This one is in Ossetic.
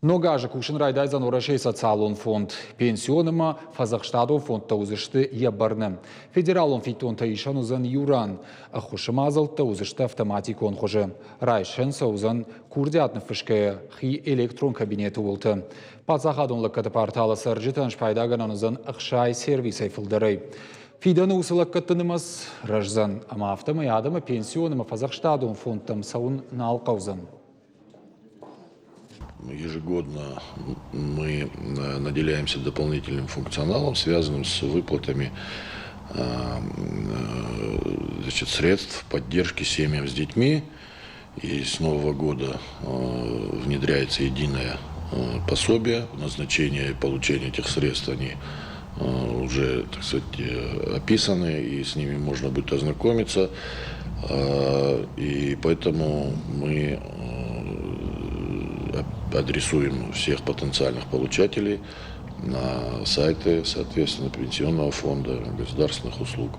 Ног азы кусын райдайдзӕн Уӕрӕсейы социалон фонд. Пенсион ӕмӕ фӕдзӕхстадон фондтӕ уыдзысты йӕ бӕрны. Федералон фиддонтӕ исӕн уыдзӕн иу ран. Ӕххуысы мадзӕлттӕ уыдзысты автоматикон хуызы. Райсӕн сӕ уыдзӕн курдиат ныффысгӕйӕ хи электрон кабинеты уылты. Паддзахадон лӕггӕдты порталы цӕрджытӕн спайдагӕнӕн уыдзӕн 60 сервисӕй фылдӕрӕй. Фидӕны уыцы лӕггӕдты нымӕц рӕздзӕн, ӕмӕ афтӕмӕй адӕмы пенсион ӕмӕ фӕдзӕхстадон фондтӕм цӕуын нал хъӕудзӕн. Ежегодно мы наделяемся дополнительным функционалом, связанным с выплатами, значит, средств поддержки семьям с детьми. И с Нового года внедряется единое пособие, назначение и получение этих средств, они уже, так сказать, описаны, и с ними можно будет ознакомиться. И поэтому мы адресуем всех потенциальных получателей на сайты, соответственно, Пенсионного фонда, государственных услуг.